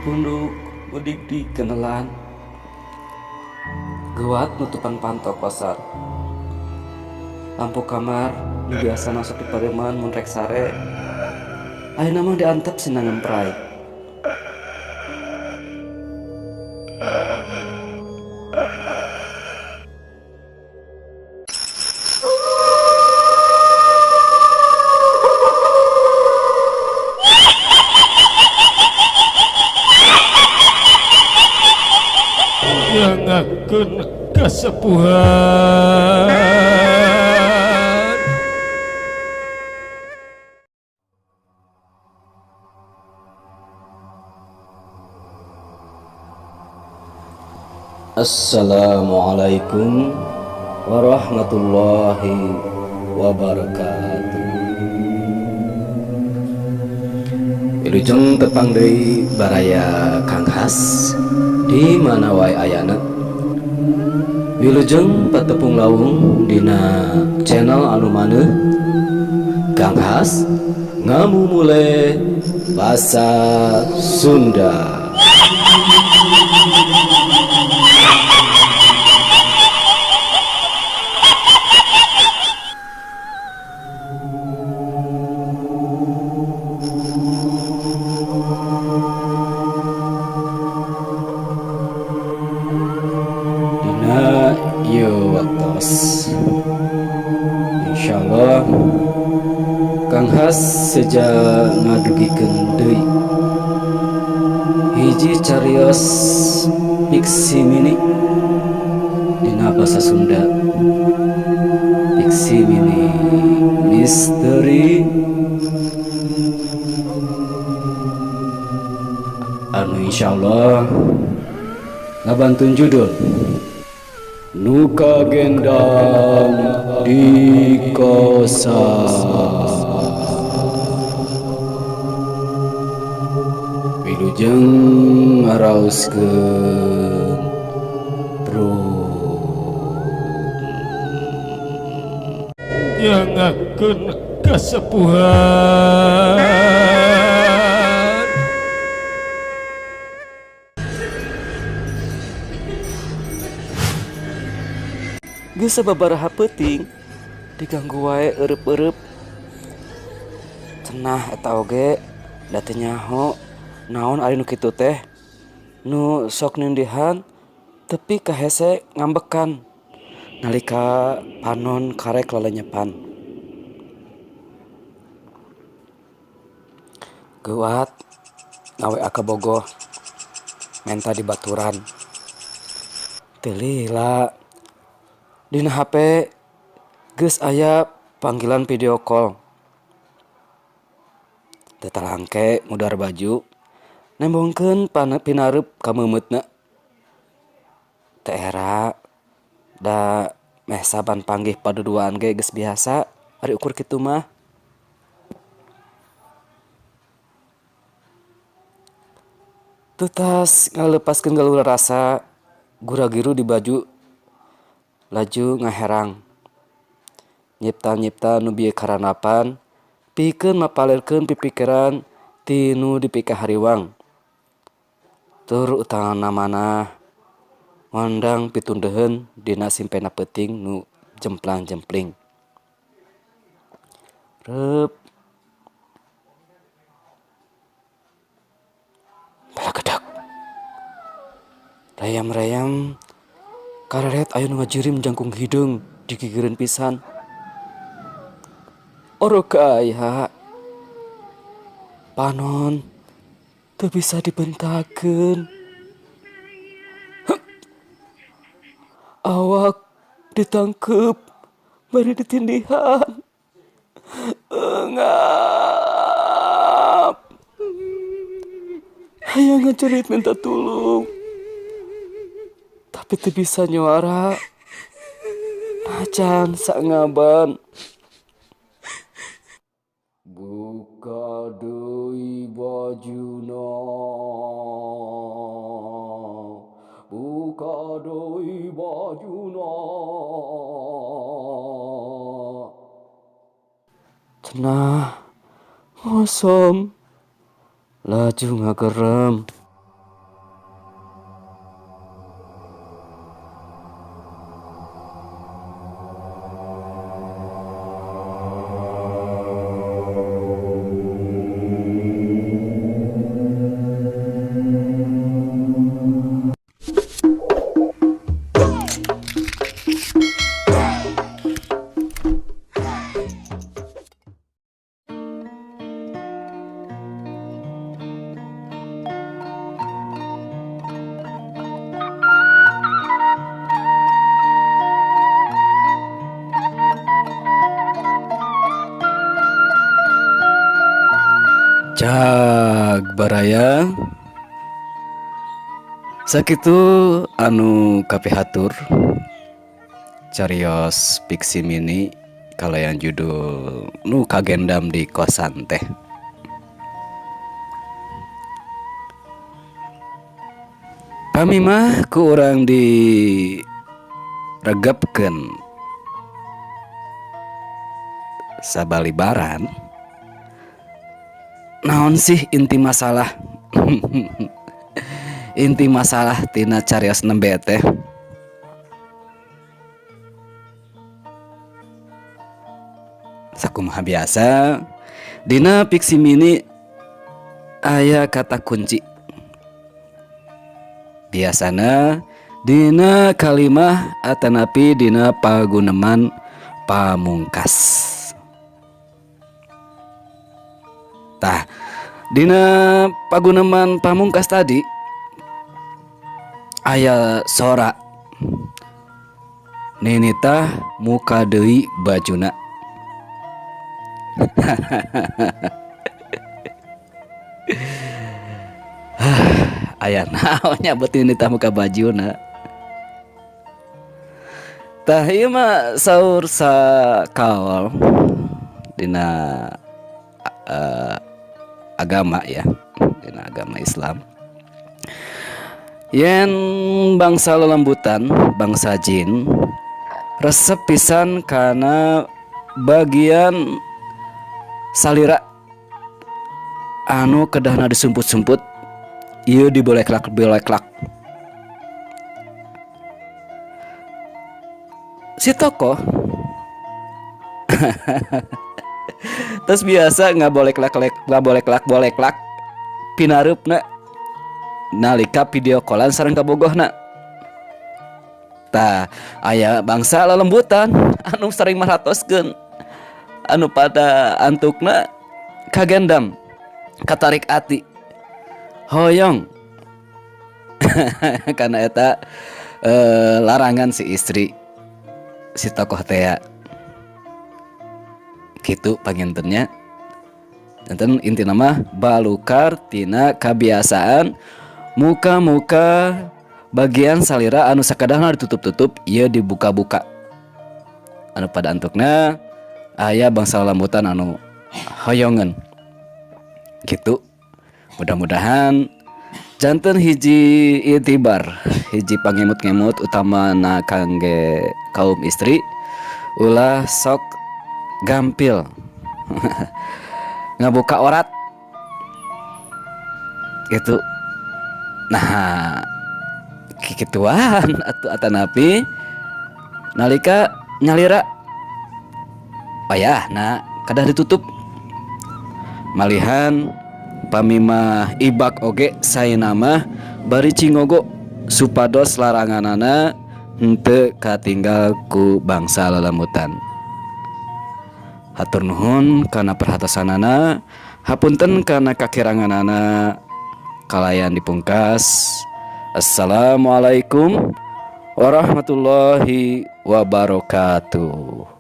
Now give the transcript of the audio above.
Punduk medigdig kenelan. Geuwat nutupan panto kosar. Lampu kamar nu biasana sok dipareuman mun rek sare, ayeuna mah diantep sina ngempray. Nyangakeun kasepuhan. Assalamualaikum warahmatullahi wabarakatuh. Wilujeng tepang deui baraya Kang Has di mana wae ayana. Wilujeng patepung lawung dina channel anu maneuh Kang Has ngamumule basa Sunda. Dina ieu waktos insyaallah Kang Has seja ngadugikeun deui hiji carios fiksi mini dina basa Sunda fiksi mini misteri anu insyaallah ngabantun judul Nu Kagendang di Kosan. Wilujeng ngaraoskeun bro. Nyangakeun kasepuhan. Geus sababaraha peuting diganggu wae eurup-eurup. Cenah eta oge da teu nyaho naon ari nu kitu teh. Nu sok nindihan tepi ka hese ngambekan nalika panon karek lalenyepan. Geuwat ngawe ka bogoh menta dibaturan. Teu lila dina HP geus aya panggilan video call. Teu talangke mudar baju nembongkeun pinareup ka meumeutna. Teu era da meh saban panggih paduduaan ge geus biasa ari ukur kitu mah. Teutas ngaleupaskeun galur rasa gura-giru di baju laju ngaherang. Nyipta-nyipta nu bieu karanapan pikeun mapalirkeun pipikiran ti nu dipikahariwang. Tur utangna manah ngondang pitundeuheun dina simpena peuting nu jemplang-jempling. Reup balagedak. Rayam-rayam kareret aya nu ngajirim jangkung hideung digigireun pisan. Orok aya panon teu bisa dibentakeun. Awak ditangkep bari ditindihan. Eungap. Hayang ngajerit minta tulung. Tapi teu bisa nyuara. Najan sangaban. Buka deui bajuna. Buka deui bajuna. Cenah ngosom laju ngagerem. Cag baraya sakitu anu kapihatur carios fiksi mini kalayan judul nu kagendam di kosan teh. Pami mah ku urang diregepkeun sabalibaran naon sih inti masalah inti masalah tina carios nembe teh. Sakumaha biasa dina fiksi mini aya kata kunci. Biasana dina kalimah atanapi dina paguneman pamungkas. Tah dina paguneman pamungkas tadi aya sora ninitah muka deui bajuna. Aya naon nya beuti ninitah muka bajuna. Tah ieu mah saur sakaol dina agama ya, dina agama Islam. Yen bangsa lelembutan, bangsa jin resep pisan kana bagian salira anu kedahna disumput-sumput ieu diboleklak-boleklak. Si tokoh terus biasa ngaboleklak-boleklak pinareupna nalika video callan sareng kabogohna. Tah aya bangsa lelembutan anu sering maratoskeun anu pada antukna kagendam katarik ati hoyong karena eta larangan si istri si tokoh tea gitu pangintennya. Enten intina mah balukar tina kabiasaan muka-muka bagian salira anu sakadahna ditutup-tutup ieu dibuka-buka anu pada antukna aya bangsa lembutan anu hoyongeun gitu. Mudah-mudahan janten hiji itibar hiji pangemut-ngemut utamana kangge kaum istri ulah sok gampil ngabuka orat gitu. Nah kikituan atuh atanapi nalika nyalira payah nah kadah ditutup malihan pamimah ibak oge saena mah bari cingogo supados laranganana henteu katinggal ku bangsa lelemutan. Hatur nuhun kana perhatosanana, hapunten kana kakiranganana, kalayan dipungkas. Assalamualaikum warahmatullahi wabarakatuh.